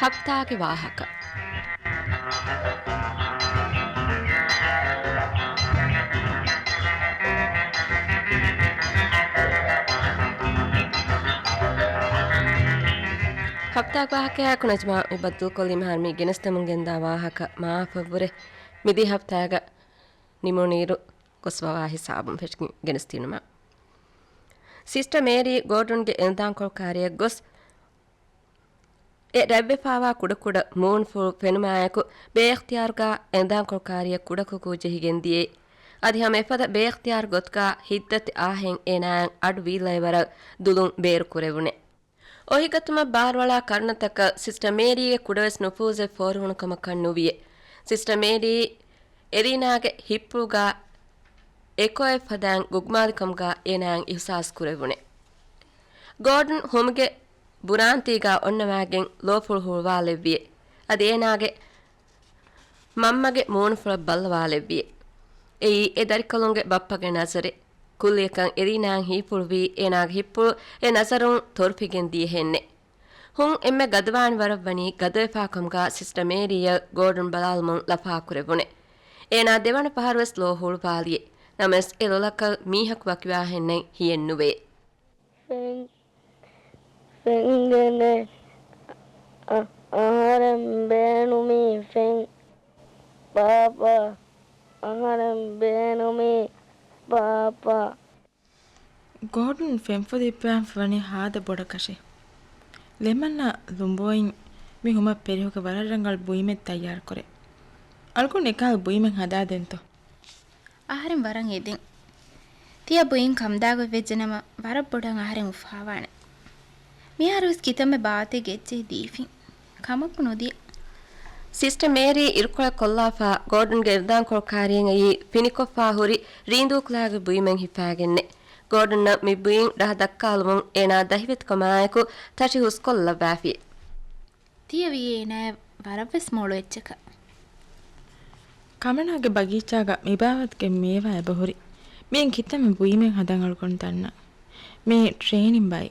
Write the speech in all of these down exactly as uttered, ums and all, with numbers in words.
ހަފްތާގެ ވާހަކަ. ހަފްތާގެ ވާހަކަޔާއެކު ނަޖްމާ މި ބައްދަލުކޮށްލީމަ ހަރުމީ ގެނެސްދެމުން ގެންދާ ވާހަކަ މާފަށްވުރެ މިދި ހަފްތާގަ ނިމުނުއިރު ގޮސްވަވާ ހިސާބުން ފެށިގެން ގެނެސްދިނުމަށް. ސިސްޓަ މޭރީ ގޯޑުންގެ އެނދާންކޮޅު ކާރިއަށް ގޮސް، އެ ރަތްވެފާވާ ކުޑަކުޑަ މޫނުފުޅު ފެނުމާއެކު، ބޭއިޚްތިޔާރުގާ އެނދާންކޮޅު ކާރިއަށް ކުޑަކޮށް ޖެހިގެން ދިޔައީ. އަދި ހަމަ އެފަދަ ބޭއިޚްތިޔާރު ގޮތުގާ ހިތްދަތި އާހެން އޭނާއަށް އަޑު ވީއްލައި ވަރަށް ދުލުން ބޭރު ކުރެވުނެ. އޮހިގަތުމަށް ބާރުއަޅާ ކަރުނަތަކަށް ސިސްޓަ މޭރީގެ ކުޑަވެސް ނުފޫޒެއް ފޯރުވުނު ކަމަކަށް ނުވިޔެ. ސިސްޓަ މޭރީ އެލީނާގެ ހިތްޕުޅުގާ އެކޮއެއް ފަދައިން ގުގުމާލިކަމުގާ އޭނާއަށް އިހުސާސް ކުރެވުނެ. ގޯޑަން ހުމުގެ ބުރާންތީގާ އޮންނަވާގެން ލޯފުޅު ހުޅުވާލެއްވިއެ. އަދި އޭނާގެ މަންމަގެ މޫނުފުޅަށް ބައްލަވާލެއްވިއެ. އެއީ އެ ދަރިކަލުންގެ ބައްޕަގެ ނަޒަރެއް. ކުއްލިއަކަށް އެލީނާއަށް ހީފުޅުވީ އޭނާގެ ހިތްޕުޅު އެ ނަޒަރުން ތޮރުފިގެން ދިޔަހެންނެއް. ހުން އެންމެ ގަދަވާން ވަރަށް ވަނީ ގަދަވެފާ ކަމުގާ ސިސްޓަ މޭރީއަށް ގޯޑަން ބަލާލުމުން ލަފާ ކުރެވުނެ. އޭނާ ދެވަނަ ފަހަރުވެސް ލޯ ހުޅުވާލިއެ. ނަމަވެސް އެ ލޮލަކަށް މީހަކު ވަކިވާހެންނެއް ހިއެއްނުވޭ. ފެން، ފެންގެނެ އަ، އަހަރެން ބޭނުމީ ފެން. ޕާޕާ، އަހަރެން ބޭނުމީ ޕާޕާ. ގޯޑަން ފެންފޮދި އިއްބަވާފަ ވަނީ ހާދަ ބޮޑަކަށެއް. ލެމަންއާ ލުނބޯއިން މި ހުމަށް ފެރިހުގެ ވަރަށް ރަނގަޅު ބުއިމެއް ތައްޔާރުކުރޭ. އަޅުގަނޑު އެކަހަލަ ބުއިމެއް ހަދާދޭންތޯ؟ އަހަރެން ވަރަށް އެދެން. ތިޔަ ބުއިން ކަމުދާގޮތް ވެއްޖެނަމަ، ވަރަށް ބޮޑަށް އަހަރެން އުފާވާނެ. މިހާރުވެސް ކިތަންމެ ބާވަތެއްގެ އެއްޗެހި ދީފިން. ކަމަކު ނުދިޔަ. ސިސްޓަ މޭރީ އިރުކޮޅެއް ކޮށްލާފަ، ގޯޑަންގެ އެނދާންކޮޅު ކާރިއަށް އައީ ފިނިކޮށްފާ ހުރި ރީނދޫކުލާގެ ބުއިމެއް ހިފާގެންނެ. ގޯޑަންއަށް މި ބުއިން ރަހަ ދައްކާލުމުން އޭނާ ދަހިވެތިކަމާއެކު ތަށި ހުސްކޮށްލައްވާފި. ތިޔަވީ އޭނާއަށް ވަރަށްވެސް މޮޅު އެއްޗަކަށް. ކަމަނާގެ ބަގީޗާގަ މިބާވަތުގެ މޭވާ އެބަހުރި. މިއިން ކިތަންމެ ބުއިމެއް ހަދަން އަޅުގަނޑު ދަންނަ. މީ ޓްރޭނިން ބައި.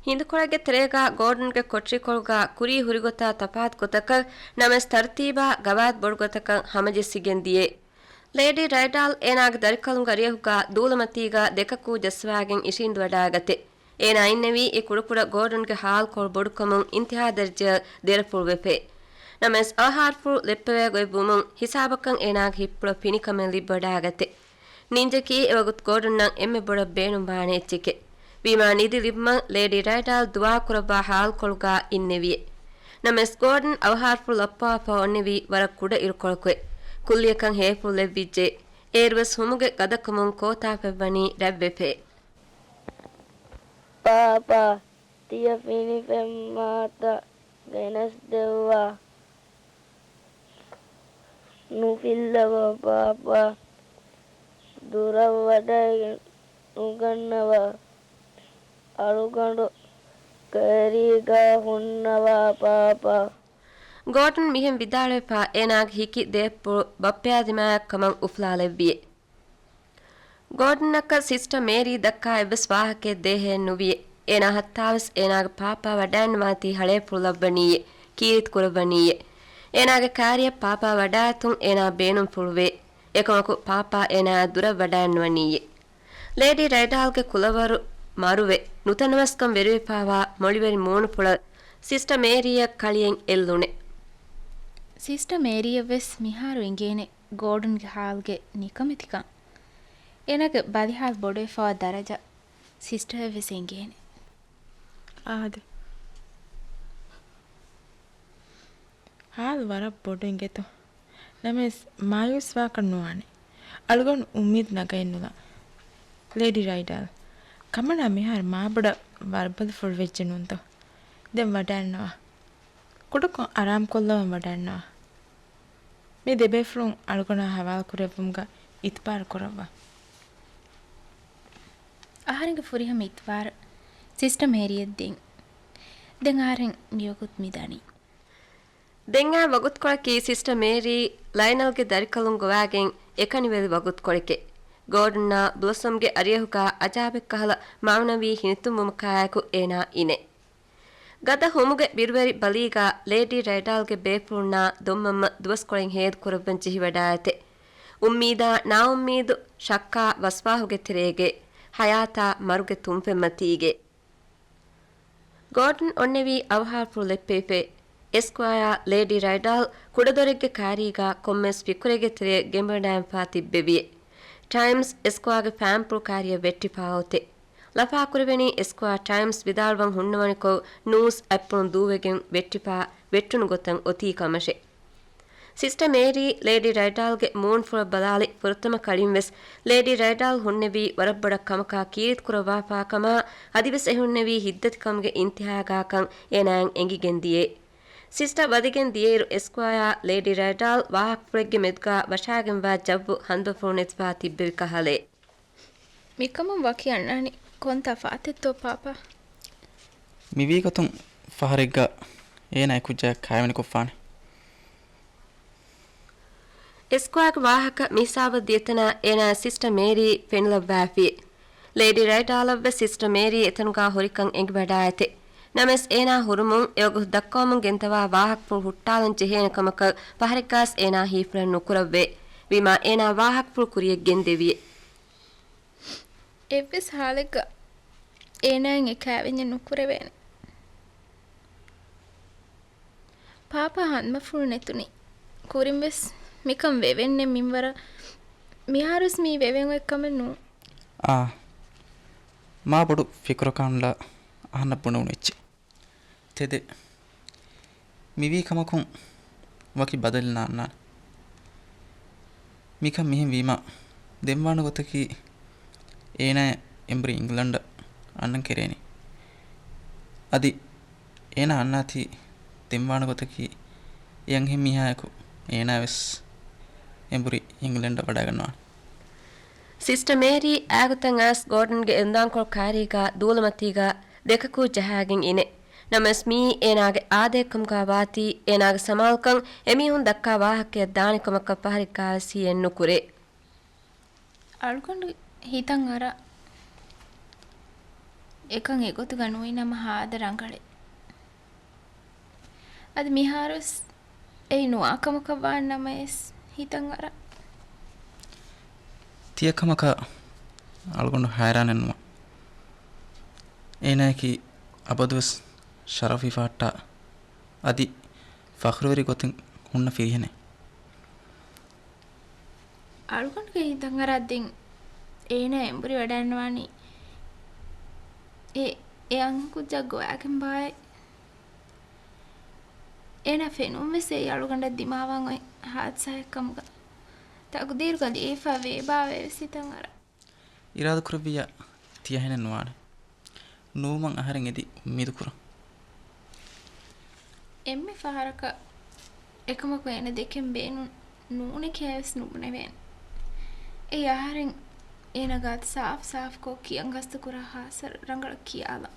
ހިނދުކޮޅެއްގެ ތެރޭގަ ގޯޑަންގެ ކޮޓަރިކޮޅުގަ ކުރީ ހުރިގޮތާ ތަފާތު ގޮތަކަށް، ނަމަވެސް ތަރުތީބާ ގަވާއިދު ބޮޑު ގޮތަކަށް ހަމަޖެއްސިގެން ދިޔަ. ލޭޑީ ރައިޑާލް އޭނާގެ ދަރިކަލުންގެ އަރިއަހުގަ ދޫލަމަތީގަ ދެކަކޫ ޖައްސަވާގެން އިށީނދުވަޑާގަތެ. އޭނާ އިންނެވީ އެ ކުޑަކުޑަ ގޯޑަންގެ ހާލްކޮޅު ބޮޑުކަމުން އިންތިހާ ދަރަޖައަށް ދެރަފުޅުވެފައި. ނަމަވެސް އަވަހާރަފުޅު ލެއްޕެވޭ ގޮތްވުމުން ހިސާބަކަށް އޭނާގެ ހިތްޕުޅަށް ފިނިކަމެއް ލިބިވަޑާގަތެ. ނިންޖަކީ އެވަގުތު ގޯޑަންއަށް އެންމެ ބޮޑަށް ބޭނުންވާނެ އެއްޗެކޭ. ވީމާ ނިދި ލިބުމަށް ލޭޑީ ރައިޑާލް ދުޢާކުރައްވާ ހާލްކޮޅުގަ އިންނެވިއެ. ނަމަވެސް ގޯޑަން އަވަހާރަފުޅު ލައްޕަވާފަ އޮންނެވީ ވަރަށް ކުޑަ އިރުކޮޅަކުއެ. ކުއްލިއަކަށް ހޭފުޅު ލެއްވިއްޖެ. އޭރުވެސް ހުމުގެ ގަދަކަމުން ކޯތާފަތްވަނީ ރަތްވެފައި. ޕާޕާ، ތިޔަ ފިނިފެން މާތަށް ގެނެސްދެއްވާ. ނުފިއްލަވާ ޕާޕާ، ދުރަށް ވަޑައިގެން ނުގަންނަވާ. އަޅުގަނޑު ކައިރީގަ ހުންނަވާ ޕާޕާ. ގޯޑަން މިހެން ވިދާޅުވެފަ އޭނާގެ ހިކި ދޭފުޅު ބައްޕަޔާ ދިމާއަށް ކަމަށް އުފުލާލެއްވިއެ. ގޯޑަންއަކަށް ސިސްޓަ މޭރީ ދައްކާ އެއްވެސް ވާހަކައެއް ދޭހައެއް ނުވިއެ. އޭނާ ހައްތާވެސް އޭނާގެ ޕާޕާ ވަޑައިންނަވާތީ ހަޅޭފުޅު ލައްވަނީއެ. ކީރިތި ކުރައްވަނީއެ. އޭނާގެ ކާރިއަށް ޕާޕާ ވަޑާއެތުން އޭނާ ބޭނުންފުޅުވޭ. އެކަމަކު ޕާޕާ އޭނާއާ ދުރަށް ވަޑައިންނަވަނީއެ. ލޭޑީ ރައިޑާލްގެ ކުލަވަރު މަރުވެ، ނުތަނަވަސްކަން ވެރިވެފާވާ މޮޅިވެރި މޫނުފުޅަށް ސިސްޓަ މޭރީއަށް ކަޅިއެއް އެއްލުނެ. ސިސްޓަ މޭރީއަށްވެސް މިހާރު އެނގޭނެ ގޯޑަންގެ ހާލްގެ ނިކަމެތިކަން. އޭނާގެ ބަލިހާލް ބޮޑުވެފަވާ ދަރަޖަ ސިސްޓައަށްވެސް އެނގޭނެ. އާދެ. ހާލް ވަރަށް ބޮޑު އިނގޭތޯ. ނަމަވެސް މާޔޫސްވާކަށް ނުވާނެ. އަޅުގަނޑު އުއްމީދު ނަގައެއްނުލާ. ލޭޑީ ރައިޑާލް، ކަމަނާ މިހާރު މާބޮޑަށް ވަރުބަލިފުޅު ވެއްޖެ ނޫންތޯ؟ ދެން ވަޑައިންނަވާ. ކުޑަކޮށް އަރާމްކޮށްލަވަން ވަޑައިންނަވާ. މި ދެބޭފުޅުން އަޅުގަނޑާ ހަވާލު ކުރެއްވުމުގަ އިތުބާރު ކުރައްވާ. އަހަރެންގެ ފުރިހަމަ އިތުބާރު ސިސްޓަ މޭރީއަށް ދިން. ދެން އަހަރެން މިވަގުތު މި ދަނީ. ދެން އާ ވަގުތުކޮޅަކީ ސިސްޓަ މޭރީ ލައިނަލްގެ ދަރިކަލުން ގޮވާގެން އެކަނިވެލި ވަގުތުކޮޅެކޭ. ގޯޑަންއާ ބްލޮސަމްގެ އަރިއަހުގާ އަޖާބެއްކަހަލަ މާނަވީ ހިނިތުންވުމަކާއެކު އޭނާ އިނޭ. ގަދަ ހުމުގެ ބިރުވެރި ބަލީގާ ލޭޑީ ރައިޑާލްގެ ބޭފުޅުންނާ ދޮންމަންމަ ދުވަސްކޮޅެއް ހޭދަކުރައްވަން ޖެހިވަޑާއެތެ. އުއްމީދާ ނާއުއްމީދު، ޝައްކާ ވަސްވާހުގެ ތެރޭގެ، ހަޔާތާ މަރުގެ ތުންފެންމަތީގެ. ގޯޑަން އޮންނެވީ އަވަހާރަފުޅު ލެއްޕެވިފައި. އެސްކޮއާ ލޭޑީ ރައިޑާލް ކުޑަދޮރެއްގެ ކާރީގާ ކޮންމެސް ފިކުރެއްގެ ތެރޭ ގެނބަޑާންފާ ތިއްބެވިއެ. ޓައިމްސް އެސްކޮއާގެ ފާންޕުޅު ކާރިއަށް ވެއްޓިފާ އޮތެ. ލަފާކުރެވެނީ އެސްކޮއާ ޓައިމްސް ވިދާޅުވަން ހުންނަވަނިކޮށް ނޫސް އަތްޕުޅުން ދޫވެގެން ވެއްޓިފާ ވެއްޓުނު ގޮތަށް އޮތީ ކަމަށެ. ސިސްޓަ މޭރީ ލޭޑީ ރައިޑާލްގެ މޫނުފުޅަށް ބަލާލި ފުރަތަމަ ކަޅިން ވެސް ލޭޑީ ރައިޑާލް ހުންނެވީ ވަރަށް ބޮޑަށް ކަމަކާ ކީރިތި ކުރައްވާފާ ކަމާ އަދިވެސް އެ ހުންނެވީ ހިތްދަތިކަމުގެ އިންތިހާގާކަން އޭނާއަށް އެނގިގެން ދިޔައެ. ސިސްޓަ ވަދެގެން ދިޔައިރު އެސްކޮއާ ލޭޑީ ރައިޑާލް ވާހަކަފުޅެއްގެ މެދުގާ ވަށާގެންވާ ޖައްވު ހަނދުފުޅު ނެތިފާ ތިއްބެވި ކަހަލައެ. މިކަމުން ވަކި އަންނާނީ ކޮން ތަފާތެއްތޯ ޕާޕާ؟ މިވީގޮތުން ފަހަރެއްގަ އޭނާ އެކުއްޖާ ކައިވެނިކޮށްފާނެ. އެސްކޮއާގެ ވާހަކަ މިހިސާބަށް ދިޔަތަނާ އޭނާ ސިސްޓަ މޭރީ ފެނިލައްވާފި. ލޭޑީ ރައިޑާލަށްވެސް ސިސްޓަ މޭރީ އެތަނުގާ ހުރިކަން އެނގިވަޑާއެތެ. ނަމަވެސް އޭނާ ހުރުމުން އެވަގުތު ދައްކަވަމުން ގެންދަވާ ވާހަކަފުޅު ހުއްޓާލަން ޖެހޭނެ ކަމަކަށް ފަހަރެއްގާސް އޭނާ ހީފުޅެއް ނުކުރައްވޭ. ވީމާ އޭނާ ވާހަކަފުޅު ކުރިޔަށް ގެންދެވިއެ. އެއްވެސް ހާލެއްގަ އޭނާއަށް އެ ކައިވެންޏެއް ނުކުރެވޭނެ. ޕާޕާ ހަނދުމަފުޅު ނެތުނީ. ކުރިންވެސް މިކަން ވެވެންނެއް މިންވަރަށް. މިހާރުވެސް މީ ވެވެން އޮތް ކަމެއް ނޫން. އާ، މާ ބޮޑު ފިކުރަކާނުލާ އަހަންނަށް ބުނެވުނު އެއްޗެއް. ތެދެއް. މިވީ ކަމަކުން ވަކި ބަދަލެއް ނާންނާނެ. މިކަން މިހެން ވީމާ، ދެންވާނެ ގޮތަކީ އޭނާ އެނބުރި އިންގްލަންޑަށް އަންނަން ކެރޭނީ. އަދި އޭނާ އަންނާތީ ދެންވާނެ ގޮތަކީ އެ އަންހެން މީހާއެކު އޭނާ ވެސް އެނބުރި އިންގްލަންޑަށް ވަޑައިގަންނަވާނެ. ސިސްޓަ މޭރީ އާގޮތަށް އައިސް ގޯޑަންގެ އެނދާންކޮޅު ކާރީގާ ދޫލަމަތީގާ ދެކަކޫ ޖަހާގެން އިނެ. ނަމަވެސް މިއީ އޭނާގެ އާދައެއްކަމުގާ ވާތީ، އޭނާގެ ސަމާލުކަން އެމީހުން ދައްކާ ވާހަކައަށް ދާނެ ކަމަކަށް ފަހަރެއްގާވެސް ހިޔެއް ނުކުރޭ. އަޅުގަނޑު ހިތަށް އަރާ، އެކަން އެގޮތުގަ ނުވި ނަމަ ހާދަ ރަނގަޅޭ. އަދި މިހާރުވެސް އެއީ ނުވާ ކަމަކަށް ވާން ނަމަވެސް ހިތަށް އަރާ. ތިޔަ ކަމަކަށް އަޅުގަނޑު ހައިރާނެއް ނުވާ. އޭނާއަކީ އަބަދުވެސް ޝަރަފް ހިފަހައްޓާ އަދި ފަޚްރުވެރި ގޮތެއް ހުންނަ ފިރިހެނެއް. އަޅުގަނޑުގެ ހިތަށް އަރާ ދެން އޭނާ އެނބުރި ވަޑައިގަންނަވާނީ އެ، އެ އަންހެންކުއްޖާ ގޮވާގެން ބާއޭ. އޭނާ ފެނުން ވެސް އެއީ އަޅުގަނޑަށް ދިމާވާން އޮތް ހާދިސާއެއް ކަމުގަ. ތަގުދީރުގަ ލިޔެފަ ވޭބާވޭ ވެސް ހިތަށް އަރާ. އިރާދަކުރެއްވިއްޔާ ތިޔަހެނެއް ނުވާނެ. ނުވުމަށް އަހަރެން އެދި އުއްމީދު ކުރަން. އެންމެ ފަހަރަކަށް އެކަމަކު އޭނަ ދެކެން ބޭނުން ނޫނެކޭ ވެސް ނުބުނެވޭނެ. އެއީ އަހަރެން އޭނަ ގާތު ސާފު ސާފުކޮށް ކިޔަން ގަސްތު ކުރާ ހާސަރު ރަނގަޅަށް ކިޔާލަން.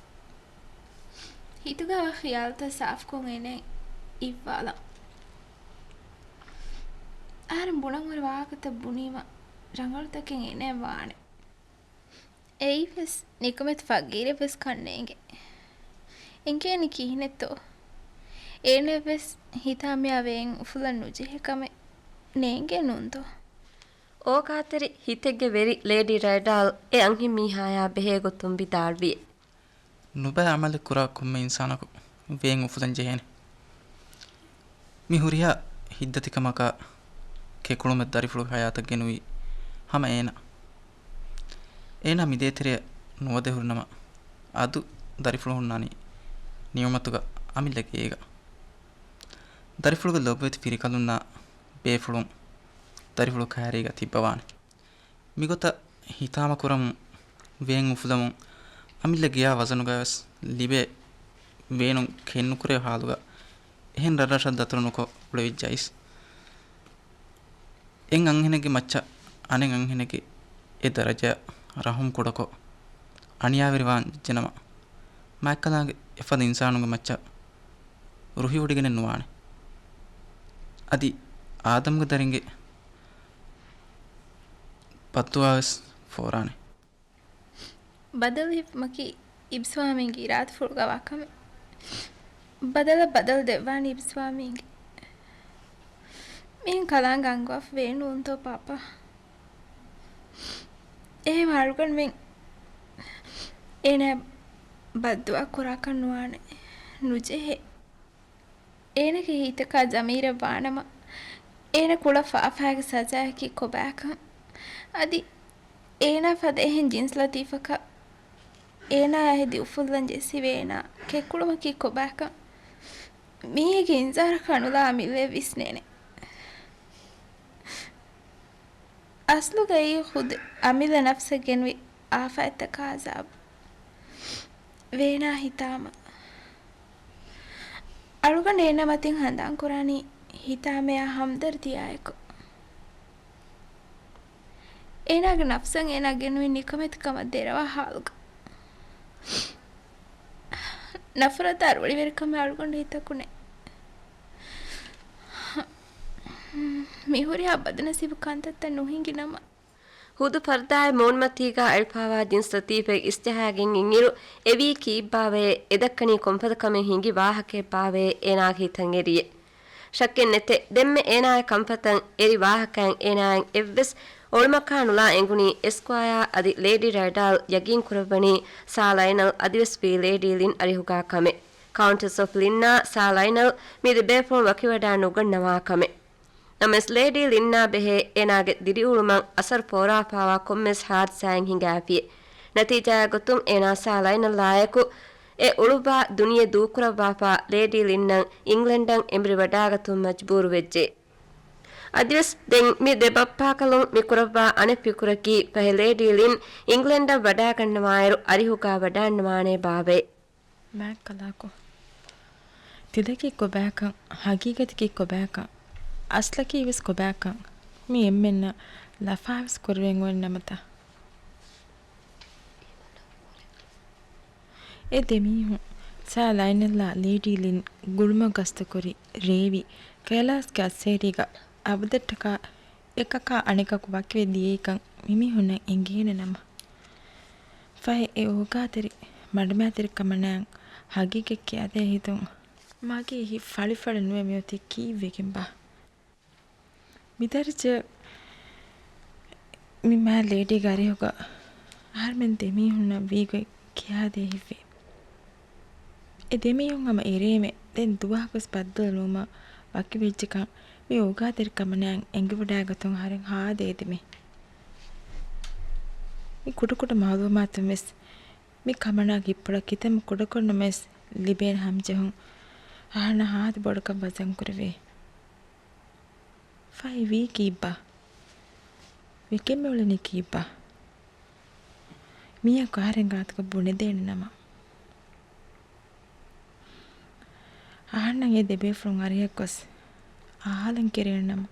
ހިތުގަ ޚިޔާލުތައް ސާފުކޮށް އޭނަ އިއްވާލަން. އަހަރެން ބުނަން ހުރި ވާހަކަތައް ބުނީމަ ރަނގަޅުތަކެއް އޭނައަށް ވާނެ. އެއީވެސް ނިކަމެތި ފަގީރެއްވެސް ކަންނޭނގެ. އެނގޭނީ ކިހިނެއްތޯ؟ އޭނައަށްވެސް ހިތާމަޔާ ވޭން އުފުލަން ނުޖެހޭ ކަމެއް ނޭނގޭ ނޫންތޯ؟ އޯގާތެރި ހިތެއްގެ ވެރި ލޭޑީ ރައިޑާލް އެ އަންހެން މީހާޔާ ބެހޭ ގޮތުން ވިދާޅުވި. ނުބައި އަމަލެއް ކުރާ ކޮންމެ އިންސާނަކު ވޭން އުފުލަން ޖެހޭނެ. މި ހުރިހާ ހިތްދަތިކަމަކާ ކެކުޅުމެއް ދަރިފުޅުގެ ހަޔާތަށް ގެނުވީ ހަމަ އޭނަ. އޭނާ މި ދޭތެރެއަށް ނުވަދެ ހުރިނަމަ، އަދު ދަރިފުޅު ހުންނާނީ ނިޢުމަތުގަ އަމިއްލަ ގޭގަ. ދަރިފުޅުގެ ލޮބުވެތި ފިރިކަލުންނާ ބޭފުޅުން ދަރިފުޅު ކައިރީގަ ތިއްބަވާނެ. މިގޮތަށް ހިތާމަކުރަމުން، ވޭން އުފުލަމުން، އަމިއްލަ ގެޔާ ވަޒަނުގަވެސް ލިބޭ ވޭނުން ކެތްނުކުރޭ ހާލުގަ އެހެން ރަށްރަށަށް ދަތުރު ނުކޮށް އުޅެވިއްޖައިސް، އެއް އަންހެނެއްގެ މައްޗަށް އަނެއް އަންހެނެއްގެ އެ ދަރަޖައަށް ރަޙުމް ކުޑަކޮށް، އަނިޔާވެރިވާން ޖެހިއްޖެނަމަ، މާތްކަލާނގެ އެފަދަ އިންސާނުންގެ މައްޗަށް ރުހިވޮޑިގެނެއް ނުވާނެ. އަދި އާދަމްގެ ދަރިންގެ ބައްދުޢާވެސް ފޯރާނެ. ބަދަލު ހިފުމަކީ އިބްސްވާމީގެ އިރާދަފުޅުގަ ވާ ކަމެއް. ބަދަލަށް ބަދަލު ދެއްވާނީ އިބިސްވާމީގެ. މިހެން ކަލާނގެ އަންގަވާފަ ވޭނޫންތޯ ޕާޕާ؟ އެހެން އަޅުގަނޑުމެން އޭނާ ބައްދުޢާ ކުރާކަށް ނުވާނެ. ނުޖެހޭ. އޭނަގެ ހިތަކާ ޒަމީރެއް ވާނަމަ، އޭނަ ކުޅަ ފާފައިގެ ސަޒާއަކީ ކޮބާކަން، އަދި އޭނާ ފަދަ އެހެން ޖިންސް ލަތީފަކަށް އޭނާއާ ހެދި އުފުއްލަން ޖެއްސި ވޭނާ ކެތްކުޅުމަކީ ކޮބާކަން މީހެއްގެ އިންޒާރަކާ ނުލާ އަމިއްލައަށް ވިސްނޭނެ. އަސްލުގައި ޚުދު އަމިއްލަ ނަފްސަށް ގެންވި އާފާތްތަކާ އަޒާބު ވޭނާ ހިތާމަ. އަޅުގަނޑު އޭނާ މަތިން ހަނދާން ކުރާނީ ހިތާމަޔާ ހަމްދަރްދީއާއެކު. އޭނާގެ ނަފްސަށް އޭނާ ގެނުވި ނިކަމެތިކަމަށް ދެރަވާ ހާލުގަ. ނަފުރަތާ ރުޅިވެރިކަމެއް އަޅުގަނޑު ހިތަކުނެ. މި ހުރިހާ ބަދުނަސީބު ކަންތައްތައް ނުހިނގި ނަމަ. ހުދު ފަރްދާއެއް މޫނުމަތީގަ އެޅިފާވާ ޖިންސް ލަތީފެއް އިސްޖަހާގެން އިންއިރު އެވީ ކީއްބާވައޭ، އެ ދައްކަނީ ކޮންފަދަ ކަމެއް ހިނގި ވާހަކައެއްބާވައޭ އޭނާގެ ހިތަށް އެރިއޭ. ޝައްކެއް ނެތޭ، ދެންމެ އޭނާގެ ކަންފަތަށް އެރި ވާހަކައިން އޭނާއަށް އެއްވެސް އޮޅުމަކާ ނުލާ އެނގުނީ އެސްކޮއާޔާ އަދި ލޭޑީ ރައިޑާލް ޔަގީން ކުރައްވަނީ ސާ ލައިނަލް އަދިވެސް ވީ ލޭޑީ ލިން އަރިހުގާ ކަމެއް. ކައުންޓެސް އޮފް ލިންއާ ސާ ލައިނަލް މި ދެބޭފުޅުން ވަކިވަޑާ ނުގަންނަވާ ކަމެއް. ނަމަވެސް، ލޭޑީ ލިންއާ ބެހޭ އޭނާގެ ދިރިއުޅުމަށް އަސަރު ފޯރާފާވާ ކޮންމެސް ހާދިސާއެއް ހިނގާފިއޭ. ނަތީޖާއާ ގޮތުން އޭނާ ސާ ލައިނަލްއާއެކު އެ އުޅުއްވާ ދުނިޔެ ދޫކުރައްވާފާ ލޭޑީ ލިންއަށް އިންގްލެންޑަށް އެނބުރި ވަޑާގަތުން މަޖްބޫރު ވެއްޖެ. އަދިވެސް ދެން މި ދެ ބައްޕާކަލުން މި ކުރައްވާ އަނެއް ފިކުރަކީ ފަހެ ލޭޑީ ލިން އިންގްލެންޑަށް ވަޑާގަންނަވާއިރު އަރިހުގާ ވަޑާންނަވާނޭ ބާވައޭ. މާތް ކަލާކޯ. ތިލަކީ ކޮބާކަން، ހަގީގަތަކީ ކޮބާކަން، އަސްލަކީ ވެސް ކޮބާކަން މި އެންމެންނަށް ލަފާވެސް ކުރެވެން އޮތް ނަމަތަ؟ އެ ދެމީހުން ސާ ލައިނަލްއާ ލޭޑީ ލިން ގުޅުމަށް ގަސްތުކުރި ރޭވި ކައިލާސްގެ އައްސޭރީގަ އަބަދަށްޓަކާ އެކަކާ އަނެކަކު ވަކިވެ ދިޔައިކަން މިމީހުންނަށް އެނގޭނެ ނަމަ. ފަހެ އެ އޯގާތެރި މަޑުމައިތިރިކަމަނާ ހަގީގަތް ކިޔާދޭ ހިތުން. މާގެ ހިތް ފަޅިފަޅި ނުވެ މިއޮތީ ކީއްވެގެންބާ؟ މި ދަރަޖަ މި މާ ލޭޑީގެ އަރިހުގަ އަހަރުމެން ދެމީހުންނަށް ވީގޮތް ކިޔާދޭ ހިތްވޭ. އެ ދެމީހުން ހަމަ އެރޭމެ ދެން ދުވަހަކުވެސް ބައްދަލު ނުވުމަށް ވަކިވެއްޖެކަން މި އޯގާތެރިކަމަނާ އެނގިވަޑާގަތުން އަހަރެން ހާދަ އެދެމޭ. މި ކުޑަކުޑަ މައުލޫމާތުން ވެސް މި ކަމަނާގެ ހިތްޕުޅަށް ކިތަންމެ ކުޑަކޮށްނަމަވެސް ލިބޭނެ ހަމަޖެހުން އަހަންނަށް ހާދަ ބޮޑަކަށް ވަޒަންކުރެވޭ. ފަހެ ވީ ކީއްބާ؟ ވެގެން މިއުޅެނީ ކީއްބާ؟ މީހަކު އަހަރެން ގާތުގަ ބުނެދޭނެ ނަމަ. އަހަންނަށް އެ ދެބޭފުޅުން އަރިހަށް ގޮސް އަހާލަން ކެރޭނެ ނަމަ.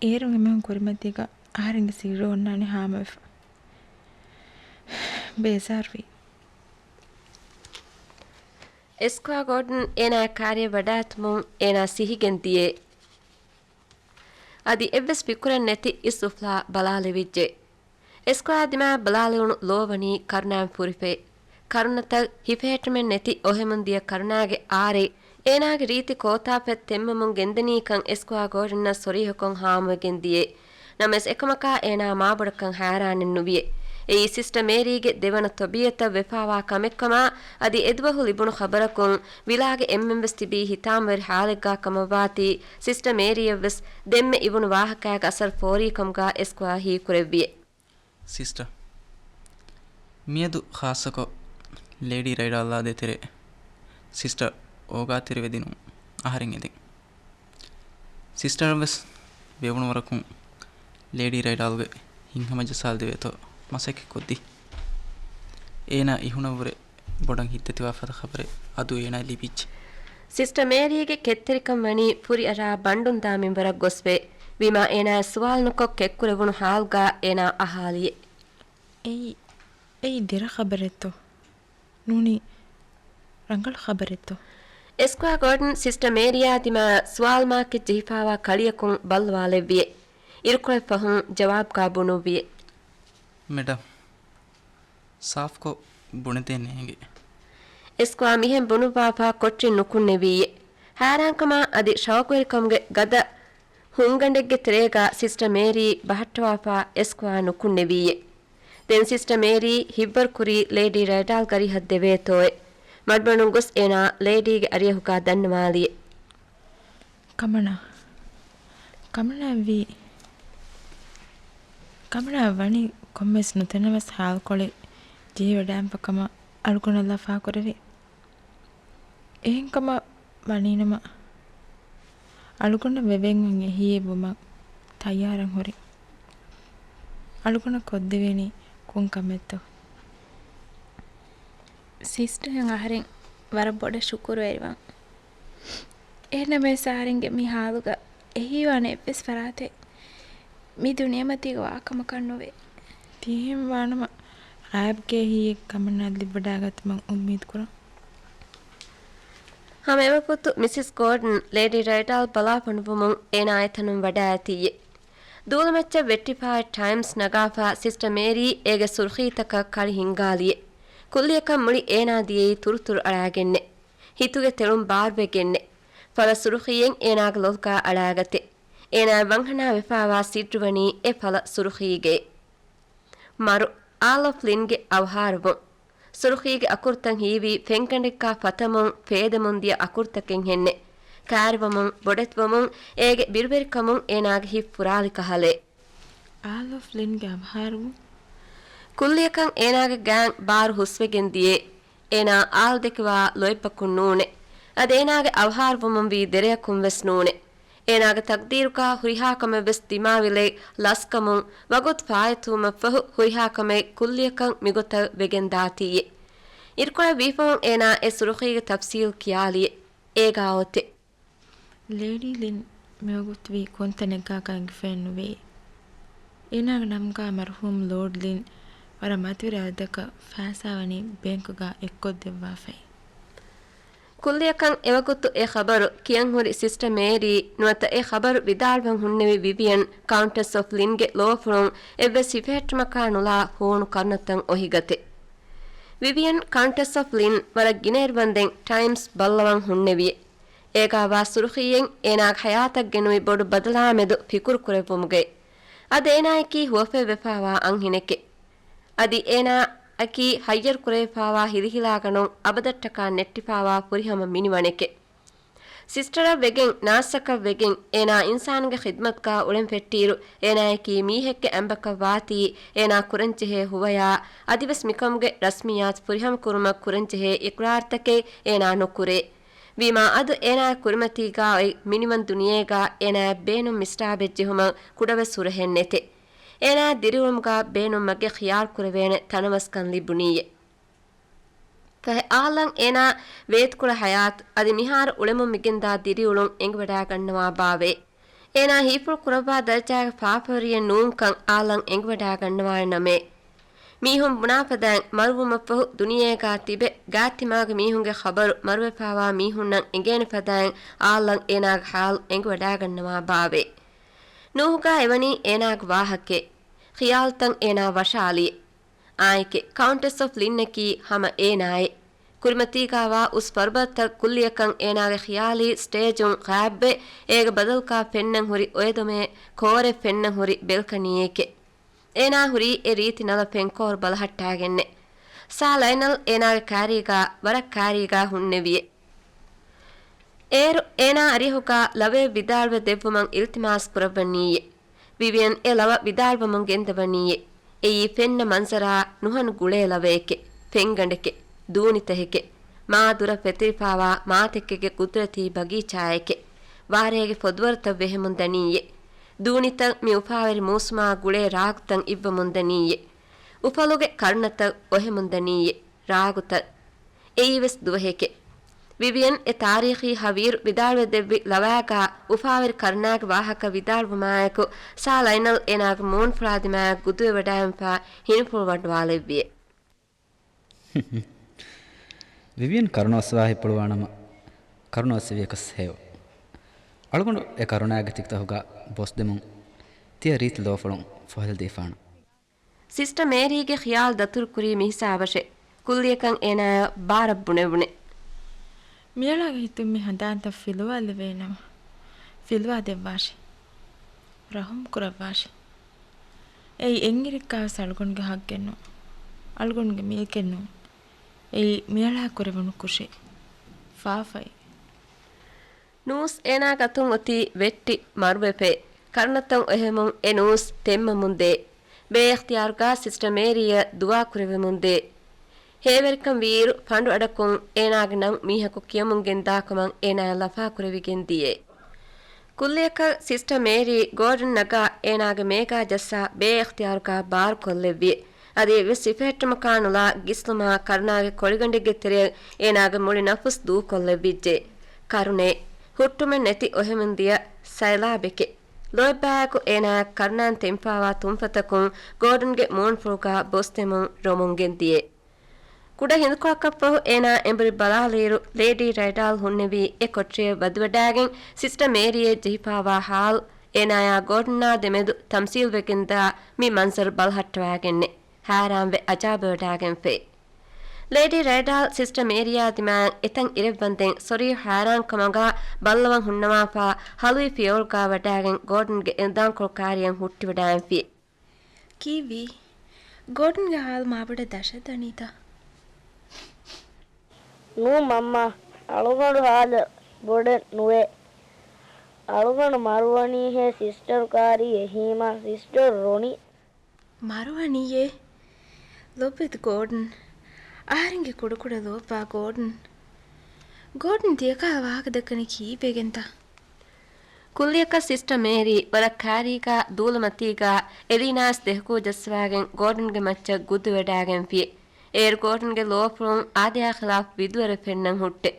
އޭރުން އެމީހުން ކުރިމަތީގަ އަހަރެންގެ ސިއްރު އޮންނާނެ ހާމަވެފަ. ބޭޒާރުވި. އެސްކޮއާ ގޯޑަން އޭނާ ކާރިއަށް ވަޑާގަތުމުން އޭނާ ސިހިގެން ދިޔައޭ. އަދި އެއްވެސް ފިކުރެއް ނެތި އިސް އުފުލާ ބަލާލެވިއްޖެ. އެސްކޮއާ ދިމާއަށް ބަލާލެވުނު ލޯ ވަނީ ކަރުނާއިން ފުރިފައި. ކަރުނަތައް ހިފެހެއްޓުމެއް ނެތި އޮހެމުން ދިޔަ ކަރުނާގެ އާރެއް އޭނާގެ ރީތި ކޯތާފަތް ތެންމަމުން ގެންދަނީކަން އެސްކޮއާ ގޯޑަންއަށް ސޮރީހަކޮށް ހާމަވެގެން ދިޔައޭ. ނަމަވެސް އެކަމަކާ އޭނާ މާބޮޑަކަށް ހައިރާނެއް ނުވިއޭ. އެއީ ސިސްޓަ މޭރީގެ ދެވަނަ ތަބީއަތަށް ވެފާވާ ކަމެއްކަމާ އަދި އެދުވަހު ލިބުނު ޚަބަރަކުން ވިލާގެ އެންމެންވެސް ތިބީ ހިތާމަވެރި ޙާލެއްގާ ކަމަށްވާތީ، ސިސްޓަ މޭރީއަށްވެސް ދެންމެ އިވުނު ވާހަކައިގެ އަސަރު ފޯރީކަމުގާ އެސްކޮއާ ހީކުރެއްވިއޭ. ސިސްޓަ، މިއަދު ޚާއްޞަކޮށް ލޭޑީ ރައިޑާލްއާ ދޭތެރޭ ސިސްޓަ އޯގާތެރިވެދިނުން އަހަރެން އެދެން. ސިސްޓަރަށްވެސް ވެވުނު ވަރަކުން ލޭޑީ ރައިޑާލްގެ ހިތްހަމަޖައްސާލަދެވޭތޯ މަސައްކަތްކޮށްދީ. އޭނާ އިހުނަށްވުރެ ބޮޑަށް ހިތްދަތިވާފަދަ ޚަބަރެއް އަދު އޭނާ ލިބިއްޖެ. ސިސްޓަ މޭރީގެ ކެތްތެރިކަން ވަނީ ފުރިއަރާ ބަނޑުންދާ މިންވަރަށް ގޮސްވޭ. ވީމާ އޭނާ ސުވާލުނުކޮށް ކެތްކުރެވުނު ހާލުގާ އޭނާ އަހާލިއޭ. އެއީ، އެއީ ދެރަ ޚަބަރެއްތޯ؟ ނޫނީ ރަނގަޅު ޚަބަރެއްތޯ؟ އެސްކޮއާ ގޯޑަން ސިސްޓަ މޭރީއާ ދިމާއަށް ސުވާލު މާކެއް ޖެހިފާވާ ކަޅިޔަކުން ބައްލަވާލެއްވިއޭ. އިރުކޮޅެއް ފަހުން ޖަވާބުގާ ބުނުއްވިއޭ. މެޑަމް، ސާފުކޮށް ބުނެދޭން ނޭނގެ. އެސްކްވާ މިހެން ބުނުއްވާފާ ކޮޓްރިން ނުކުންނެވީއޭ. ހައިރާންކަމާ އަދި ޝައުގުވެރިކަމުގެ ގަދަ ހުންގަނޑެއްގެ ތެރޭގާ ސިސްޓަ މޭރީ ބަހައްޓަވާފާ އެސްކްވާ ނުކުންނެވީއޭ. ދެން ސިސްޓަ މޭރީ ހިތްވަރު ކުރީ ލޭޑީ ރައިޑާލް ގަރީހަށް ދެވޭތޯއޭ. މަޑުމަޑުން ގޮސް އޭނާ ލޭޑީގެ އަރިއަހުގާ ދަންނަވާލިއޭ. ކަމަނާ. ކަމަނާއަށްވީ. ކަމަނާއަށް ވަނީ ކޮންމެސް ނުތަނަވަސް ހާލުކޮޅެއް ޖެހިވަޑައިގެންފަ ކަމަށް އަޅުގަނޑަށް ލަފާކުރެވޭ. އެހެންކަމަށް ވަނީނަމަ، އަޅުގަނޑަށް ވެވެން އޮތް އެހީއެއް ވުމަށް ތައްޔާރަށް ހުރި. އަޅުގަނޑަށް ކޮށްދެވޭނީ ކޮން ކަމެއްތޯ؟ ސިސްޓަރ އަހަރެން ވަރަށް ބޮޑަށް ޝުކުރުވެރިވަން. އެހެންނަމަވެސް އަހަރެންގެ މި ހާލުގަ އެހީވާނެ އެއްވެސް ފަރާތެއް މި ދުނިޔެމަތީގަ ވާކަމަކަށް ނުވޭ. ތިހެން ވާނަމަ، ރާބްގެ އެހީއެއް ކަމަންނާ ލިބިވަޑައިގަތުމަށް އުއްމީދުކުރަން. ހަމަ އެވަގުތު މިސިސް ގޯޑަން ލޭޑީ ރައިޑާލް ބަލާ ފޮނުއްވުމުން އޭނާ އެތަނުން ވަޑައިގަތީއޭ. ދޫލަމައްޗަށް ވެއްޓިފައި ޓައިމްސް ނަގާފަ ސިސްޓަ މޭރީ އޭގެ ސުރުޚީތަކަށް ކަޅި ހިންގާލިއޭ. ކުއްލިއަކަށް މުޅި އޭނާ ދިޔައީ ތުރުތުރު އަޅާގެންނޭ. ހިތުގެ ތެޅުން ބާރުވެގެންނޭ. ފަޅަ ސުރުޚީއެއް އޭނާގެ ލޮލުގާ އަޅާގަތޭ. އޭނާއަށް ވަންހަނާ ވެފައިވާ ސިއްރު ވަނީ އެ ފަޅަ ސުރުޚީގައޭ. މަރު، އާލް އޮފް ލިންގެ އަވަހާރަވުން. ސުރުޚީގެ އަކުރުތައް ހީވީ ފެންގަނޑެއްގާ ފަތަމުން ފޭދެމުން ދިޔަ އަކުރުތަކެއްހެންނޭ. ކާރިވަމުން، ބޮޑެތިވަމުން، އޭގެ ބިރުވެރިކަމުން އޭނާގެ ހިތް ފުރާލި ކަހަލައޭ. އާލް އޮފް ލިންގެ އަވަހާރަވުން. ކުއްލިއަކަށް އޭނާގެ ގާތް ބާރު ހުސްވެގެން ދިޔައޭ. އޭނާ އާލް ދެކެވާ ލޯތްބަކުން ނޫނޭ. އަދި އޭނާގެ އަވަހާރަވުމުން ވީ ދެރަޔަކުން ވެސް ނޫނޭ. އޭނާގެ ތަޤްދީރުގާ ހުރިހާ ކަމެއް ވެސް ދިމާވިލެއް ލަސްކަމުން ވަގުތު ފާއިތުވުމަށްފަހު ހުރިހާ ކަމެއް ކުއްލިއަކަށް މިގޮތަށް ވެގެން ދާތީއޭ. އިރުކޮޅެއް ވީފަހުން އޭނާ އެ ސުރުޚީގެ ތަފްސީލް ކިޔާލިއޭ. އޭގާ އޮތޭ. ލޭޑީ ލިން މިވަގުތު ވީ ކޮންތަނެއްގާކަން އެނގިފައެއް ނުވޭ. އޭނާގެ ނަމުގާ މަރުޙޫމް ލޯޑް ލިން ވަރަށް މަތިވެރި އަދަދަކަށް ފައިސާ ވަނީ ބޭންކުގާ އެއްކޮށްދެއްވާފައި. ކުއްލިއަކަށް އެވަގުތު އެ ޚަބަރު ކިޔަންހުރި ސިސްޓަ މޭރީ ނުވަތަ އެ ޚަބަރު ވިދާޅުވަން ހުންނެވި ވިވިއަން، ކައުންޓެސް އޮފް ލިންގެ ލޯފުޅުން އެއްވެސް ހިފެހެއްޓުމަކާ ނުލާ ހޫނު ކަރުނަތައް އޮހިގަތެ. ވިވިއަން، ކައުންޓެސް އޮފް ލިން ވަރަށް ގިނައިރުވަންދެން ޓައިމްސް ބައްލަވަން ހުންނެވިއެ. އޭގާވާ ސުރުޚީއެއް އޭނާގެ ހަޔާތަށް ގެނުވި ބޮޑު ބަދަލާމެދު ފިކުރުކުރެއްވުމުގައި. އަދި އޭނާއަކީ ހުވަފެވެފާވާ އަންހެނެކެ. އަދި އޭނާއަކީ ހައްޔަރުކުރެވިފާވާ ހިލިހިލާގަނޑުން އަބަދަށްޓަކާ ނެއްޓިފާވާ ފުރިހަމަ މިނިވަނެކެ. ސިސްޓަރަށް ވެގެން، ނާސްއަކަށް ވެގެން، އޭނާ އިންސާނުންގެ ޚިދްމަތުގާ އުޅެން ފެއްޓިއިރު، އޭނާއަކީ މީހެއްގެ އަނބަކަށް ވާތީ، އޭނާ ކުރަންޖެހޭ ހުވަޔާ، އަދިވެސް މިކަމުގެ ރަސްމިއްޔާތު ފުރިހަމަ ކުރުމަށް ކުރަންޖެހޭ އިޤްރާރުތަކެއް އޭނާ ނުކުރޭ. ވީމާ އަދު އޭނާގެ ކުރިމަތީގާ އޮތް މިނިވަން ދުނިޔޭގާ އޭނާއަށް ބޭނުން މިސްޓާބެއް ޖެހުމަށް ކުޑަވެސް ހުރަހެއް ނެތެ. އޭނާ ދިރިއުޅުމުގާ ބޭނުން މަގެއް ޚިޔާރު ކުރެވޭނެ ތަނަވަސްކަން ލިބުނީއޭ. ފަހެ އާލްއަށް އޭނާ ވޭތުކުޅަ ހަޔާތު އަދި މިހާރު އުޅެމުން މިގެންދާ ދިރިއުޅުން އެނގިވަޑާގަންނަވާ ބާވޭ. އޭނާ ހީފުޅު ކުރައްވާ ދަރަޖާގެ ފާފަވެރިއެއް ނޫންކަން އާލްއަށް އެނގިވަޑާގަންނަވާނެ ނަމޭ. މީހުން ބުނާފަދައިން މަރުވުމަށްފަހު ދުނިޔޭގާ ތިބެ ގާތްތިމާގެ މީހުންގެ ޚަބަރު މަރުވެފާވާ މީހުންނަށް އެނގޭނެ ފަދައިން އާލްއަށް އޭނާގެ ހާލު އެނގިވަޑާގަންނަވާ ބާވޭ. ނޫހުގާ އެވަނީ އޭނާގެ ވާހަކައެއް. ޚިޔާލުތައް އޭނާ ވަށާލިއެ. އާނއެކޭ، ކައުންޓެސް އޮފް ލިންއަކީ ހަމަ އޭނާއޭ. ކުރިމަތީގާވާ އުސް ފަރުބަދަތައް ކުއްލިއަކަށް އޭނާގެ ޚިޔާލީ ސްޓޭޖުން ޣާއިބްވެ، އޭގެ ބަދަލުގާ ފެންނަން ހުރި އޮޔެދޮމޭ، ކޯރެއް ފެންނަން ހުރި ބެލްކަނީއެކޭ. އޭނާ ހުރީ އެ ރީތި ނަލަ ފެންކޯރު ބަލަހައްޓާގެންނޭ. ސާ ލައިނަލް އޭނާގެ ކާރީގާ ވަރަށް ކާރީގާ ހުންނެވިއެ. އޭރު އޭނާ އަރިހުގާ ލަވައެއް ވިދާޅުވެ ދެއްވުމަށް އިލްތިމާސް ކުރައްވަނީއޭ. ވިވިއަން އެ ލަވަ ވިދާޅުވަމުން ގެންދަވަނީއޭ. އެއީ ފެންނަ މަންޒަރާ ނުހަނު ގުޅޭ ލަވައެކެ، ފެންގަނޑެކެ، ދޫނިތަހެކެ، މާ ދުރަށް ފެތިރިފާވާ މާތެއްކެއްގެ ގުދުރަތީ ބަގީޗާއެކެ، ވާރޭގެ ފޮދުވަރުތައް ވެހެމުން ދަނީއޭ. ދޫނިތައް މި އުފާވެރި މޫސުމާ ގުޅޭ ރާގުތައް އިއްވަމުން ދަނީއޭ. އުފަލުގެ ކަރުނަތައް އޮހެމުން ދަނީއޭ. ރާގުތައް. އެއީވެސް ދުވަހެކޭ. ވިވިއަން އެ ތާރީޚީ ހަވީރު ވިދާޅުވެ ދެއްވި ލަވާގާ އުފާވެރި ކަރުނާގެ ވާހަކަ ވިދާޅުވުމާއެކު، ސާ ލައިނަލް އޭނާގެ މޫނުފުޅާ ދިމާއަށް ގުދުވެ ވަޑައިގެންފާ ހިނިފުޅު ވަނޑުވާލެއްވިއެ. ވިވިއަން ކަރުނަ އޮއްސަވާ ހިތްޕުޅުވާނަމަ، ކަރުނަ އޮއްސެވިޔަކަސް ހެޔޮ. އަޅުގަނޑު އެ ކަރުނާގެ ތިކުތަހުގާ ބޮސްދެމުން ތިޔަ ރީތި ލޯފުޅުން ފޮހެލަދީފާނަން. ސިސްޓަ މޭރީގެ ޚިޔާލް ދަތުރުކުރީ މިހިސާބަށޭ. ކުއްލިއަކަށް އޭނާއަށް ބާރަށް ބުނެވުނެ. މިއަޅާގެ ހިތުން މި ހަނދާންތައް ފިލުވާލެވޭނަމަ، ފިލުވާ ދެއްވާށި. ރަހުމް ކުރައްވާށި. އެއީ އެއްއިރެއްގަވެސް އަޅުގަނޑުގެ ހައްގެއް ނޫން. އަޅުގަނޑުގެ މިލްކެއް ނޫން. އެއީ މިއަޅާ ކުރެވުނު ކުށެއް. ފާފައެއް. ނޫސް އޭނާގެ އަތުން އޮތީ ވެއްޓި މަރުވެފައި. ކަރުނަތައް އޮހެމުން އެ ނޫސް ތެންމަމުން ދޭ. ބޭއިޚްތިޔާރުގަ ސިސްޓަ މޭރީއަށް ދުޢާ ކުރެވެމުން ދޭ. ހޭވެރިކަން ވީއިރު ފަނޑު އަޑަކުން އޭނާގެ ނަން މީހަކު ކިޔަމުން ގެންދާ ކަމަށް އޭނާއަށް ލަފާ ކުރެވިގެން ދިޔައޭ. ކުއްލިއަކަށް ސިސްޓަ މޭރީ ގޯޑަން ނަގާ އޭނާގެ މޭގާ ޖައްސާ ބޭއިޚްތިޔާރުގަ ބާރުކޮށްލެއްވި. އަދި އެއްވެސް ހިފެހެއްޓުމަކާ ނުލާ ގިސްލުމާ ކަރުނާގެ ކޮޅިގަނޑެއްގެ ތެރެއަށް އޭނާގެ މުޅި ނަފުސް ދޫކޮށްލެއްވިއްޖެ. ކަރުނައެއް ހުއްޓުމެއް ނެތި އޮހެމުން ދިޔަ ސައިލާބެކެ. ލޯތްބާއެކު އޭނާއަށް ކަރުނާން ތެންފާވާ ތުންފަތަކުން ގޯޑަންގެ މޫނުފުޅުގަ ބޮސްދެމުން ރޮމުން ގެންދިޔަ. ކުޑަ ހިނދުކޮޅަކަށްފަހު އޭނާ އެނބުރި ބަލާލިއިރު، ލޭޑީ ރައިޑާލް ހުންނެވީ އެ ކޮޓަރިއަށް ވަދެވަޑާގެން ސިސްޓަ މޭރީއަށް ޖެހިފާވާ ހާލު އޭނާޔާ ގޯޑަންއާ ދެމެދު ތަމްސީލްވެގެންދާ މި މަންޒަރު ބަލަހައްޓަވާގެންނެއް ހައިރާންވެ އަޖާބަވެޑާގެންފައި. ލޭޑީ ރައިޑާލް ސިސްޓަ މޭރީއާ ދިމާއަށް އެތަން އިރެއްވަންދެން ސޮރީ ހައިރާން ކަމަގާ ބައްލަވަން ހުންނަވާފާ ހަލުވި ފިޔަވަޅުގާ ވަޑާގެން ގޯޑަންގެ އެނދާންކޮޅު ކާރިއަށް ހުއްޓިވަޑާގެންފި. ކީއްވީ؟ ގޯޑަންގެ ހާލު މާބޮޑަށް ދަށަށް ދަނީތަ؟ ނޫން މަންމާ، އަޅުގަނޑު ހާލަށް ބޮޑެއް ނުވޭ. އަޅުގަނޑު މަރުވަނީހޭ ސިސްޓަރު ކާރީ އެހީމާ ސިސްޓަރު ރޮނީ. މަރުވަނީއޭ؟ ލޮބުވެތި ގޯޑަން. އަހަރެންގެ ކުޑަކުޑަ ލޯތްބާ ގޯޑަން. ގޯޑަން ތިޔަކާ ވާހަކަ ދައްކަނީ ކީއްވެގެންތަ؟ ކުއްލިއަކަށް ސިސްޓަ މޭރީ ވަރަށް ކާރީގާ ދޫލަމަތީގާ އެލީނާސް ދެހަކޫ ޖައްސަވާގެން ގޯޑަންގެ މައްޗަށް ގުދުވެޑާގެންފި. އޭރު ގޯޑަންގެ ލޯފުޅުން އާދަޔާ ޚިލާފް ވިދުވަރެއް ފެންނަން ހުއްޓެ.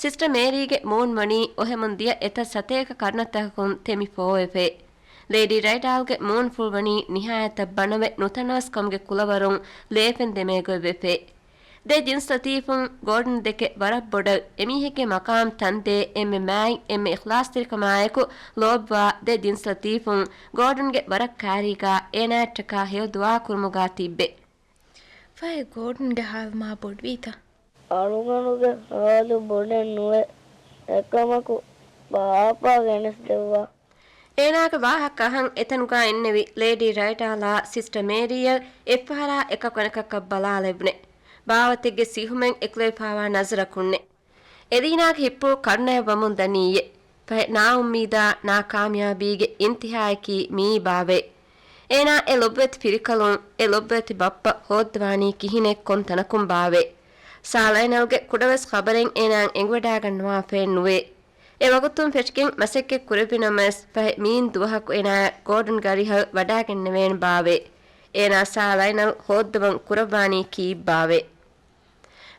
ސިސްޓަ މޭރީގެ މޫން ވަނީ އޮހެމުން ދިޔަ އެތައް ސަތޭކަ ކަރުނަތަކަކުން ތެމި ފޯވެފައި. ލޭޑީ ރައިޑާލްގެ މޫނުފުޅު ވަނީ ނިހާޔަތަށް ބަނަވެ ނުތަނަވަސްކަމުގެ ކުލަވަރުން ލޭފެން ދެމޭގޮތްވެފައި. ދެ ޖިންސް ލަތީފުން ގޯޑަން ދެކެ ވަރަށް ބޮޑަށް އެމީހެއްގެ މަޤާމް ތަންދޭ އެންމެ މާތް އެންމެ އިޚްލާޞްތެރިކަމާއެކު ލޯބިވާ ދެ ޖިންސް ލަތީފުން ގޯޑަންގެ ވަރަށް ކާރީގާ އޭނާއަށްޓަކާ ހެޔޮ ދުޢާ ކުރުމުގާ ތިއްބެ. ފަހެ ގޯޑަންގެ ހާލު މާ ބޮޑުވީތަ؟ އަޅުގަނޑުގެ ހާލު ބޮޑެއް ނުވޭ. އެކަމަކު ބާއްޕާ ގެނެސްދެއްވާ. އޭނާގެ ވާހަކަ އަހަން އެތަނުގާ އިންނެވި ލޭޑީ ރައިޑާލާ ސިސްޓަ މޭރީއަށް އެއްފަހަރާ އެކަކު އަނެކަކަށް ބަލާލެވުނެ. ބާވަތެއްގެ ސިހުމެއް އެކުލެވިފާވާ ނަޒަރަކުންނެ. އެލީނާގެ ހިއްޕު ކަރުނަޔަށް ވަމުން ދަނީއޭ. ފަހެ ނާއުއްމީދާ ނާކާމިޔާބީގެ އިންތިހާއަކީ މިއީ ބާވޭ. އޭނާ އެ ލޮބުވެތި ފިރިކަލުން އެ ލޮބުވެތި ބައްޕަ ހޯއްދަވާނީ ކިހިނެއް ކޮން ތަނަކުން ބާވޭ؟ ސާ ލައިނަލްގެ ކުޑަވެސް ޚަބަރެއް އޭނާއަށް އެނގިވަޑާގަންނަވާފައެއް ނުވޭ. އެ ވަގުތުން ފެށިގެން މަސައްކަތް ކުރެއްވިނަމަވެސް، ފަހެ މިއިން ދުވަހަކު އޭނާ ގޯޑަންގެ އަރިހަށް ވަޑާގެންނެވޭނެ ބާވޭ؟ އޭނާ ސާ ލައިނަލް ހޯއްދަވަން ކުރައްވާނީ ކީއްބާވޭ؟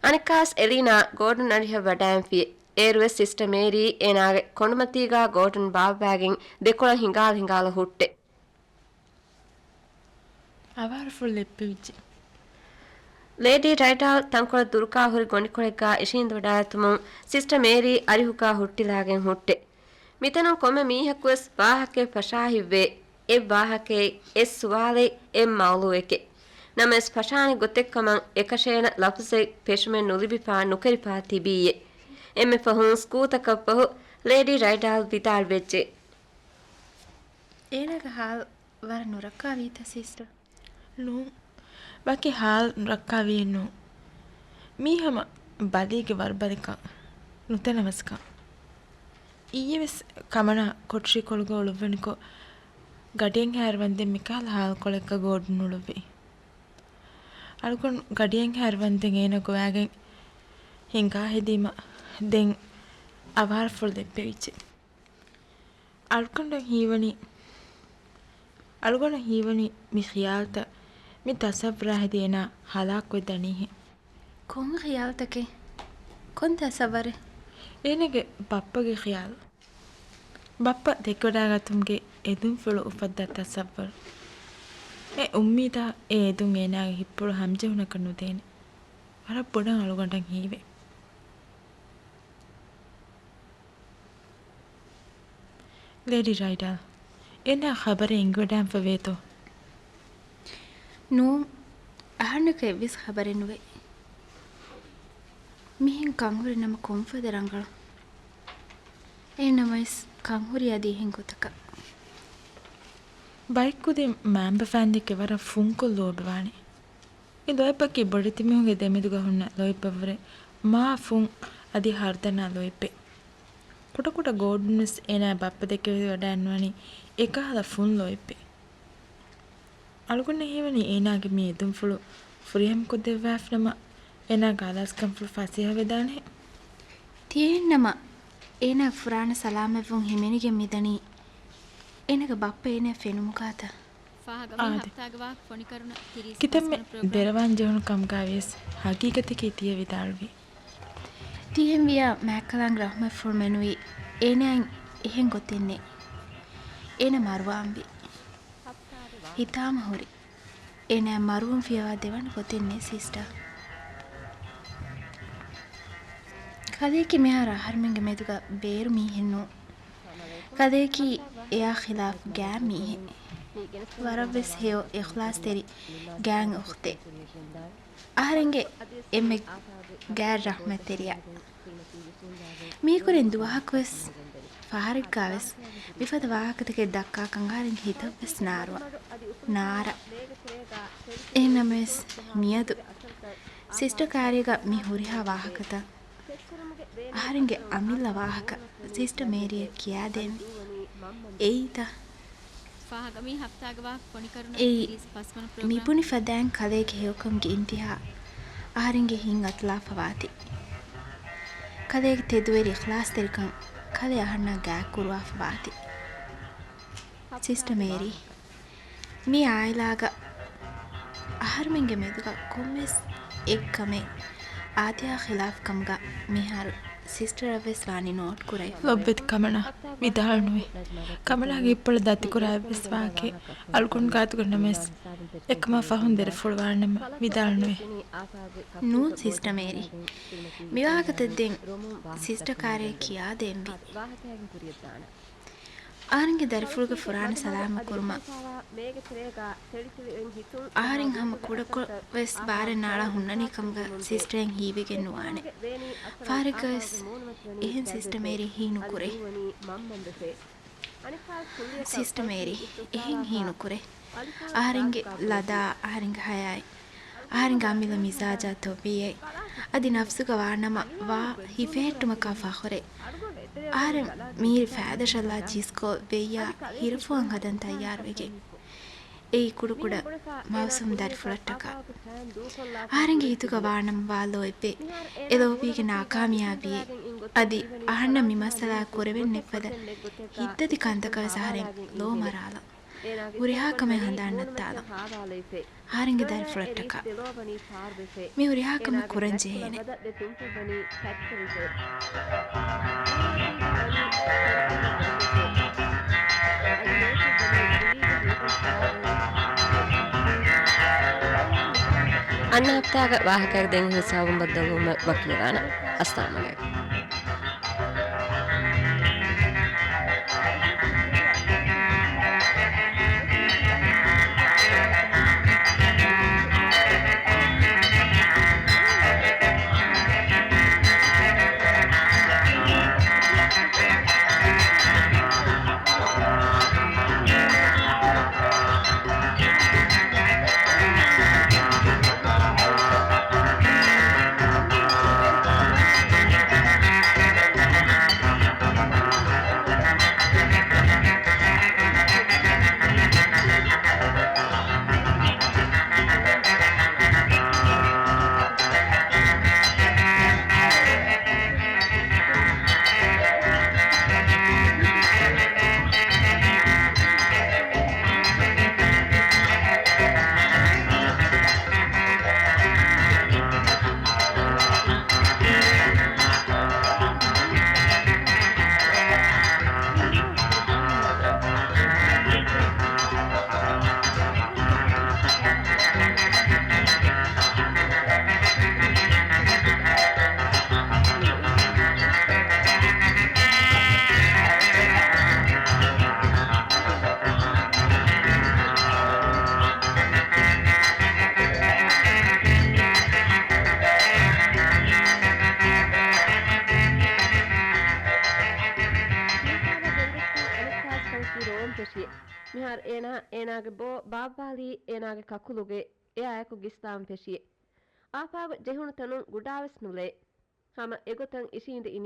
އަނެއްކާސް އެލީނާ ގޯޑަން އަރިހަށް ވަޑާންފި. އޭރުވެސް ސިސްޓަ މޭރީ އޭނާގެ ކޮނޑުމަތީގާ ގޯޑަން ބާއްވާގެން ދެކޮޅަށް ހިނގާލަ ހިނގާލަ ހުއްޓެ. އަވާރަފުޅު ލެއްޕެވިއްޖެ. ލޭޑީ ރައިޑާލް ތަންކޮޅެއް ދުރުގާ ހުރި ގޮނޑިކޮޅެއްގާ އިށީނދެވަޑާގަތުމުން ސިސްޓަ މޭރީ އަރިހުގާ ހުއްޓިލާގެން ހުއްޓެ. މިތަނުން ކޮންމެ މީހަކުވެސް ވާހަކައެއް ފަށާހިތްވޭ. އެއް ވާހަކައެއް، އެއް ސުވާލެއް، އެއް މައުޟޫއެކޭ. ނަމަވެސް ފަށާނެ ގޮތެއްކަމަށް އެކަށޭނަ ލަފުޒެއް ފެށުމެއް ނުލިބިފާ ނުކެރިފާ ތިބީއޭ. އެންމެ ފަހުން ސްކޫލްތަކަށްފަހު ލޭޑީ ރައިޑާލް ވިދާޅުވެއްޖެ. އޭނާގެ ހާލު ވަރަށް ނުރައްކާވީތަ ސިސްޓަ؟ ނޫން. ވަކި ހާލު ނުރައްކާވީއެއްނު. މީ ހަމަ ބަލީގެ ވަރުބަލިކަން، ނުތަނަވަސްކަން. އިއްޔެވެސް ކަމަނާ ކޮޓަރިކޮޅުގަ އުޅުއްވަނިކޮށް، ގަޑިއެއްހާއިރު ވަންދެން މިކަހަލަ ހާލުކޮޅެއްގަ ގޯޑަން އުޅުއްވި. އަޅުގަނޑު ގަޑިއެއްހާއިރު ވަންދެން އޭނަ ގޮވާގެން ހިނގާ ހެދީމަ، ދެން އަވާރަފުޅު ލެއްޕެވިއްޖެ. އަޅުގަނޑަށް ހީވަނީ، އަޅުގަނޑަށް ހީވަނީ މި ޚިޔާލުތައް، މި ތަސައްވުރާ ހެދި އޭނާ ހަލާކުވެ ދަނީހެން. ކޮން ޚިޔާލުތަކެއް؟ ކޮން ތަސައްވަރެއް؟ އޭނަގެ ބައްޕަގެ ޚިޔާލު. ބައްޕަ ދެކެވަޑާގަތުމުގެ އެދުންފުޅު އުފައްދާ ތަސައްވަރު. އެ އުއްމީދާ އެ އެދުން އޭނާގެ ހިތްޕުޅު ހަމަޖެހުނަކަށް ނުދޭނެ. ވަރަށް ބޮޑަށް އަޅުގަނޑަށް ހީވޭ. ލޭޑީ ރައިޑާލް، އޭނާ ޚަބަރެއް އެނގިވަޑާންފަވޭތޯ؟ ނޫން، އަހަންނަކަށް އެއްވެސް ޚަބަރެއް ނުވޭ. މިހެން ކަންހުރި ނަމަ ކޮންފަދަ ރަނގަޅު؟ އެހެންނަމަވެސް ކަންހުރި އަދި އެހެން ގޮތަކަށް. ބައެއްކުދިން މާންބަފާންދެކެ ވަރަށް ފުންކޮށް ލޯބިވާނެ. އެ ލޯތްބަކީ ބޮޑެތި މީހުންގެ ދެމެދުގަ ހުންނަ ލޯތްބަށްވުރެ މާ ފުން އަދި ހަރުދަނާ ލޯތްބެއް. ކުޑަކުޑަ ގޯޑުންވެސް އޭނާ ބައްޕަ ދެކެ ވަޑައިނުވަނީ އެކަހަލަ ފުން ލޯތްބެއް. އަޅުގަނޑަށް ހީވަނީ އޭނާގެ މި އެދުންފުޅު ފުރިހަމަކޮށްދެއްވާފިނަމަ، އޭނާގެ އަލާސްކަންފުޅު ފަސޭހަވެދާނެހެން. ތިޔައިންނަމަ އޭނާ ފުރާނަ ސަލާމަތްވުން ހިމެނިގެން މިދަނީ އޭނާގެ ބައްޕަ އޭނާ ފެނުމުގާތަ؟ އާދެ. ކިތަންމެ ދެރަވާން ޖެހުނު ކަމުގައިވިޔަސް ހަގީގަތަކީ ތިޔަ ވިދާޅުވީ. ތިހެންވިޔާ މާތްކަލާނގެ ރަޙްމަތްފުޅު މެނުވީ އޭނާއަށް އެހެން ގޮތެއް ނެތް. އޭނާ މަރުވާންވީ. ހިތާމަ ހުރި. އޭނާ މަރުވުން ފިޔަވާ ދެވަނަ ގޮތެއް ނެތް ސިސްޓަ. ކަލޭގެ މިހާރު އަހަރުމެންގެ މެދުގަ ބޭރު މީހެއް ނޫން. ކަލޭގެ އެއާ ޚިލާފު ގާތް މީހެއް. ވަރަށްވެސް ހެޔޮ އިޚްލާޞްތެރި ގާތް އުޚްތެއް. އަހަރެންގެ އެންމެ ގާތް ރަޙްމަތްތެރިޔާ. މީކުރިން ދުވަހަކުވެސް ފަހަރެއްގާވެސް މިފަދަ ވާހަކަތަކެއް ދައްކާކަން އަހަރެން ހިތަށްވެސް ނާރުވާ. ނާރާ. އެހެންނަމަވެސް މިއަދު ސިސްޓަ ކާރީގަ މި ހުރިހާ ވާހަކަތައް އަހަރެންގެ އަމިއްލަ ވާހަކަ ސިސްޓަ މޭރީއަށް ކިޔާދޭންވީ. އެއީތަ؟ އެއީ، މިބުނި ފަދައިން ކަލޭގެ ހެޔޮކަމުގެ އިންތިހާ އަހަރެންގެ ހިތް އަތުލާފަވާތީ. ކަލޭގެ ތެދުވެރި އިޚްލާޞްތެރިކަން ކަލޭ އަހަންނާ ގާތްކުރުވާފަވާތީ. ސިސްޓަ މޭރީ، މި އާއިލާގަ އަހަރުމެންގެ މެދުގަ ކޮންމެސް އެއްކަމެއް އާދަޔާ ޚިލާފު ކަމުގަ މިހާރު ސިސްޓަރަށްވެސް ވާނީ ނޯޓް ކުރައިފަ. ލޯބިވެތި ކަމަނާ ވިދާޅުނުވޭ. ކަމަނާގެ އިއްޕޮޅަށް ދަތިކުރާ އެއްވެސް ވާހަކައެއް އަޅުގަނޑު ގާތުގަ ނަމަވެސް، އެކަމާ ފަހުން ދެރަފުޅު ވާނަމަ ވިދާޅުނުވޭ. ނޫން ސިސްޓަ މޭރީ. މިވާހަކަތައް ދެން ސިސްޓަ ކާރޭ ކިޔާދޭންވީ. އަހަރެންގެ ދަރިފުޅުގެ ފުރާނަ ސަލާމަތް ކުރުމަށް އަހަރެން ހަމަ ކުޑަކޮށް ވެސް ބާރެއް ނާޅާ ހުންނަނީ ކަމުގަ ސިސްޓަރެން ހީވެގެން ނުވާނެ. ފަހަރެއްގަވެސް އެހެން ސިސްޓަ މޭރީ ހީ ނުކުރޭ. ސިސްޓަ މޭރީ، އެހެން ހީ ނުކުރޭ. އަހަރެންގެ ލަދާ، އަހަރެންގެ ހަޔާތް، އަހަރެންގެ އަމިއްލަ މިޒާޖާ ތޮއްވިއޭ. އަދި ނަފްސުގަ ވާނަމަ ވާ ހިފެހެއްޓުމަކާ ފަޚުރެއް. އަހަރެން މީރި ފައިދަށަށްލާ ޖިސްކޮށް ވެއްޔާ ހިރަފުހަން ހަދަން ތައްޔާރުވެގެން. އެއީ ކުޑަކުޑަ މައުސޫމް ދަރިފުޅަށްޓަކާ. އަހަރެންގެ ހިތުގަ ވާނަމަ ވާ ލޯތްބެއް އެ ލޯބީގެ ނާކާމިޔާބީއެއް. އަދި އަހަންނަށް މި މައްސަލާ ކުރެވެން ނެތްފަދަ ހިތްދަތި ކަންތަކަށް ވެސް އަހަރެން ލޯ މަރާލަން. ހުރިހާ ކަމެއް ހަނދާން ނައްތާލަން. އަހަރެންގެ ދަރިފުޅަށްޓަކާ މި ހުރިހާ ކަމެއް ކުރަން ޖެހޭނެ. އަންނަ ހަފްތާގެ ވާހަކައަށް ދެން ހިސާބުން ބައްދަލުވުމަށް ވަކިވެވާނަން. އައްސަލާމު ޢަލައިކުމް. ފެށިއެ. މިހާރު އޭނާ އޭނާގެ ބޯ ބާއްވާލީ އޭނާގެ ކަކުލުގެ އެއާއެކު ގިސްލާން ފެށިއެ. އާފާގު ޖެހުނު ތަނުން ގުޑާވެސް ނުލޭ. ހަމަ އެގޮތަށް އިށީނދެ އިނީ.